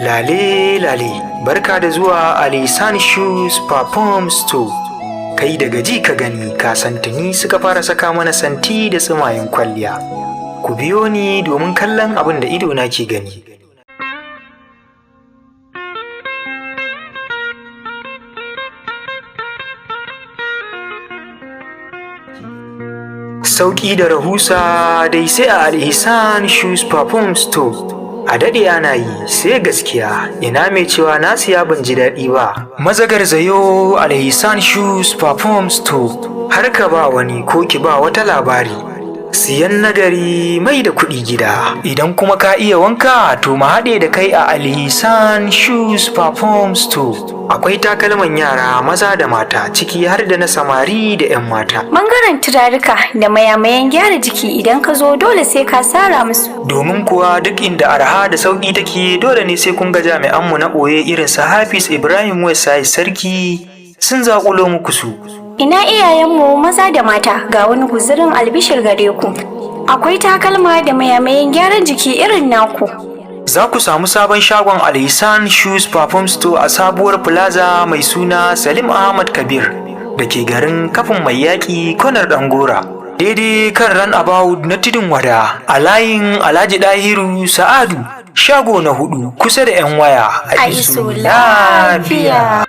Lale lale, barka da zuwa Alisan Shoes Perfume Store. Kai daga ji ka gani ka san tuni suka fara saka mana santi da tsimayen kwalliya. Ku biyo ni domin kallon abin da idona ke gani. Sauƙi da rahusa dai sai a Al'isan Shoes Perfume Store. A daɗe ana yi sai gaskiya, ina mai cewa na siya ban ji daɗi ba. Maza garzayo Al'isan Shoes Perfume Store, har ka ba wani ko ki ba wata labari. Siyan nagari mai da kuɗi gida. Idan kuma ka iya wanka, to mu haɗe da kai a Al'isan Shoes Perfume Store. Akwai takalman yara maza da mata, ciki har da na samari da 'yan mata. Bangaren turaruka da mayamayan gyara jiki, idan ka zo dole sai ka sara musu. Domin kuwa duk inda arha da sauƙi take, dole ne sai kun ga jami'anmu na ɓoye irin su Hafiz Ibrahim Wesai Sarki sun zaƙulo muku su. Ina iyayenmu maza da mata, ga wani guzurin albishir gare ku. Akwai takalma da mayamayan gyaran jiki irin naku. Za ku samu sabon shagon Alhisan Shoes Perfume Store a sabuwar plaza mai suna Salim Ahmad Kabir da ke garin Kafin Mai Yaƙi, kwanar Ɗangora. Daidai kan roundabout na Tudun Wada, a layin Alhaji Dahiru Sa'adu, shago na hudu kusa da 'yan waya. A iso lafiya.